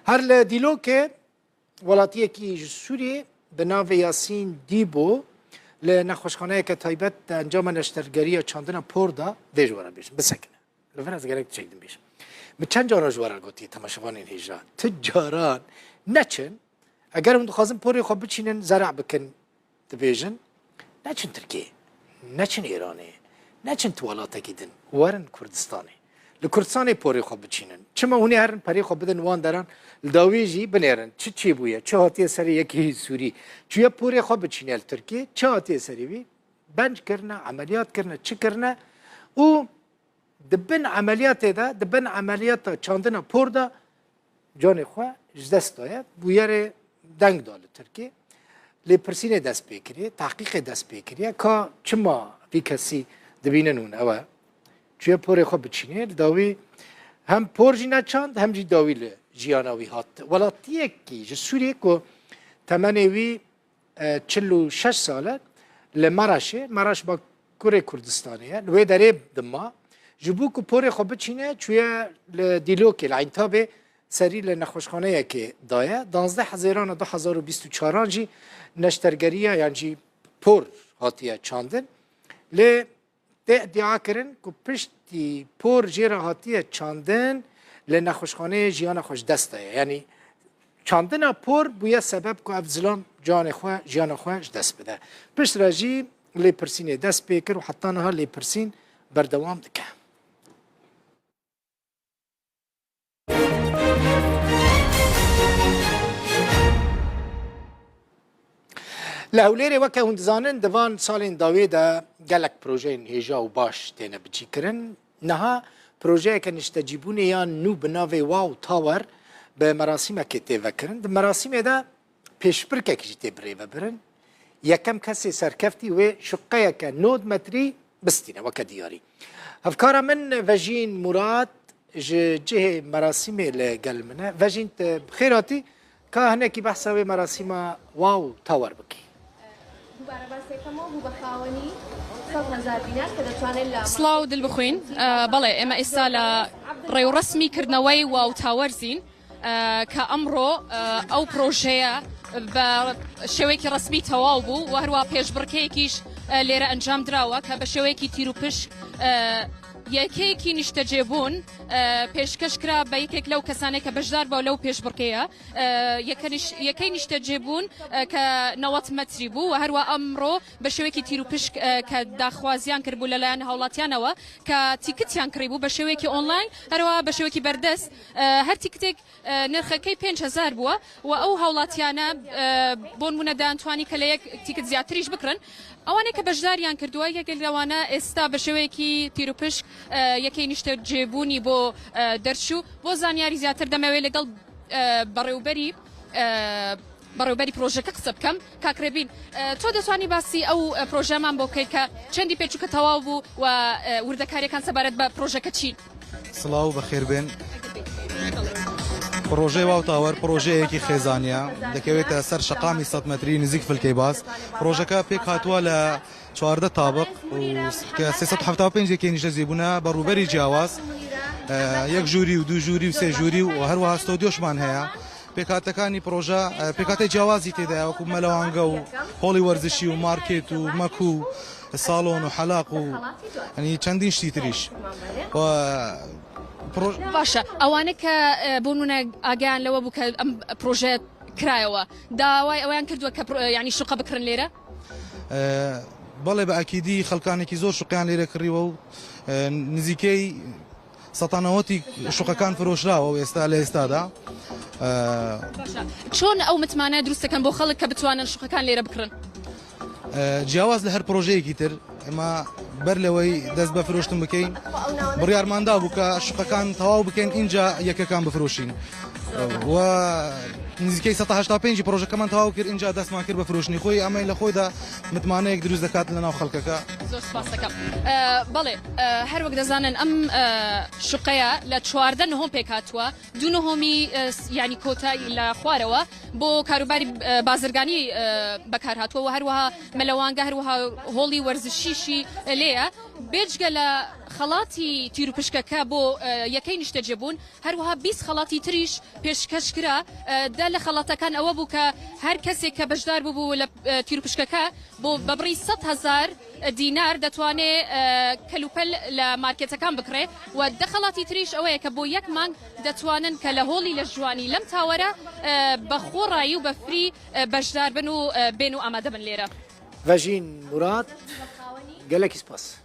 Her li Dîlokê welatiyekî ji Sûriyê bi navê Yasîn Dîbo li nexweşxaneyeke taybet di encama neştergeriya çandina por de dê ji we re bêjim bisekine. Li vir ez gerek tiştek din bêjim. Min çend caran ji we re gotiye temaşevanên hêja ti caran neçin eger hûn dixwazin porê xwe biçînin zerع bikin Dibêjin neçin Tirkiyeyê, neçin Îranê, neçin ti welatekî din, werin Kurdistanê. Li Kurdistanê porê xwe biçînin. Çima hûn ê herin perê xwe bidin wan deran, li dawiyê jî binêrin çi çêbûye, çi hatiye serê yekê Sûrî. Çûye porê xwe biçîne li Tirkiyê, çi hatiye serê wî? Benc kirine, emeliyat kirine, çi kirine û di bin emeliyatê de, di bin emeliyata çandina por de Canê xwe ji dest daye. Bûyerê deng da li Tirkiyê. Lêpirsînê dest pê kiriye, tehqîqê dest pê kiriye ka çima vî kesî dibînin hûn ew e. Çûye porê xwe biçînê li dawî hem por jî neçand hem jî dawî li jiyana wî hat. Welatiyekî ji Sûriyê ku temenê wî 46 sal e li Meraşê, Meraş bakurê Kurdistanê ye, li wê derê dima. Ji bo ku porê xwe biçîne çûye li Dîlokê, li Eyntabê serî li nexweşxaneyekê daye. Danzdeh Hezêrana 2024 an jî neştergeriya yan jî por hatiye çandin. Lê Tê îdiakirin ku piştî por jê re hatiye çandin li nexweşxaneyê jiyana xwe ji dest daye. Yanî çandina por bûye sebeb ku ev zilam canê xwe jiyana xwe ji dest bide. Piştre jî lêpirsînê dest pê kir û heta niha lêpirsîn berdewam dike. Li Hewlêrê weke hûn dizanin di van salên dawê de gelek projeyên hêja û baş têne bicîkirin. Niha projeyeke niştecîbûnê ya nû bi navê Wow Tower bi merasîmekê tê vekirin. Di merasîmê de pêşbirkek jî tê birêvebirin. Yekem kesê serkeftî wê şuqeyeke 90 metrî bistîne weke diyarî. Hevkara min Vejîn Murad ji cihê merasîmê li gel min e. Vejîn tu bi xêr hatî ka hinekî behsa wê merasîma Wow Tower bikî. سڵاو دلبخوین بەڵێ ئێمە ئێستا لە ڕێوڕەسمی کردنەوەی واو تاوەرزین. کە ئەمڕۆ ئەو پرۆژەیە بە شێوەیەکی ڕسمی تەواو بوو و هەروە پێشبڕکێیەکیش لێرە ئەنجام دراوە کە بە شێوەیەکی تیروپشک یەکەیەکی نیشتەجێبوون پێشکەش کرا بە یەکێک لەو کەسانێک کە بەشدار بووە لەو پێشبڕکێیە یەکەی نیشتەجێبوون کە 90 مەتری بوو و هەروە ئەمڕۆ بە شێوەیەکی تیروپشک کە داخوازیان کردبوو لەلایەن هاوڵاتیانەوە کە تیکتیان کڕیبوو بە شێوەیەکی ئۆنلاین هەروە بە شێوەیەکی بەردەست هەر تیکتێک نرخەکەی 5000 بووە و ئەو هاوڵاتیانە بۆنمونە دەیانتوانی کە لە یەک تیکت زیاتریش بکڕن ئەوانەی کە بەشداریان کردووە یەکێک لەوانە ئێستا بە شێوەیەکی تیروپشک یەکەی نیشتەجێبوونی بۆ دەرچوو بۆ زانیاری زیاتر دەمەوێت لەگەڵ بەڕێوبەری بەڕێوبەری پرۆژەکە قسە بکەم کاک ڕێبین تۆ دەتوانی باسی ئەو پرۆژەمان بۆ بکەیت کە چەندی پێچوو کە تەواو بوو و وردەکاریەکان سەبارەت بە پرۆژەکە چین؟ سڵاو بەخێربێن. پڕۆژەی واو تاوەر پڕۆژەیەکی خێزانیە دەکەوێتە سەر شەقامی 100 مەتری نزیک فلکەی باز پڕۆژەکە پێکهاتووە لە 14 تابق و کە 375 یەکەی نیشتەجێبوونە بە ڕووبەری جیاواز یەک ژووری و دوو ژووری و سێ ژووری و هەروەها ستۆدیۆشمان هەیە پێکهاتەکانی پڕۆژە پێکهاتەی جیاوازی تێدایە وەکو مەلەوانگە و هۆڵی وەرزشی و مارکێت و مەک و ساڵۆن و حەلاق و ینی چەندین شتی تریش و باشە ئەوانە کە بۆ نمونە ئاگیان لەوە بوو کە ئەم پرۆژە کرایەوە داوای ئەویان کردووە کە ینی شوقە بکڕن لێرە بەڵێ بە ئەکیدی خەڵکانێکی زۆر شوقیان لێرە کڕیوە و نزیکەی سەتا نەوەتی شوقەکان فرۆشراوە و ئێستا لە ئێستادا. چۆن ئەو متمانە دروست دەکەن بۆ خەڵک کە بتوانن شوقەکان لێرە بکڕن؟ جیاواز لە هەر پرۆژەیەکی تر ئێمە بەر لەوەی دەست بە فرۆشتن بکەین بڕیارماندا بوو کە شوقەکان تەواو بکەین ئینجا یەکەکان بفرۆشین و نزیکەی 185 پرۆژەکەمان تەواو کرد ئینجا دەستمان کرد بە فرۆشتنی خۆی ئەمەی لە خۆیدا متمانەیەک دروست دەکات لە ناو خەڵکەکە. زۆر سپاس دەکەم. بەڵێ هەر وەک دەزانن ئەم شوقەیە لە 14 نهۆم پێکهاتووە دوو نهۆمی یعنی کۆتایی لە خوارەوە بۆ کاروباری بازرگانی بەکارهاتووە و هەروەها مەلەوانگە هەروەها هۆڵی وەرزشیشی لێ. لێیە، بێجگە لە خەڵاتی تیروپشکەکە بۆ یەکەی نیشتەجێبوون، هەروەها 20 خەڵاتی تریش پێشکەش کرا. دە لە خەڵاتەکان ئەوە بوو کە هەر کەسێک کە بەشدار ببوو لە تیروپشکەکە بۆ بە بڕی 100,000 دینار دەتوانێ کەلوپەل لە مارکێتەکان بکڕێ و دە خەڵاتی تریش ئەوەیە کە بۆ یەک مانگ دەتوانن کە لە هۆڵی لەشجوانی لەم تاوەرە بە خۆڕایی و بە free بەشدار بن و بێن و ئامادە بن لێرە. ڤەژین موراد، گەلەکی سپاس.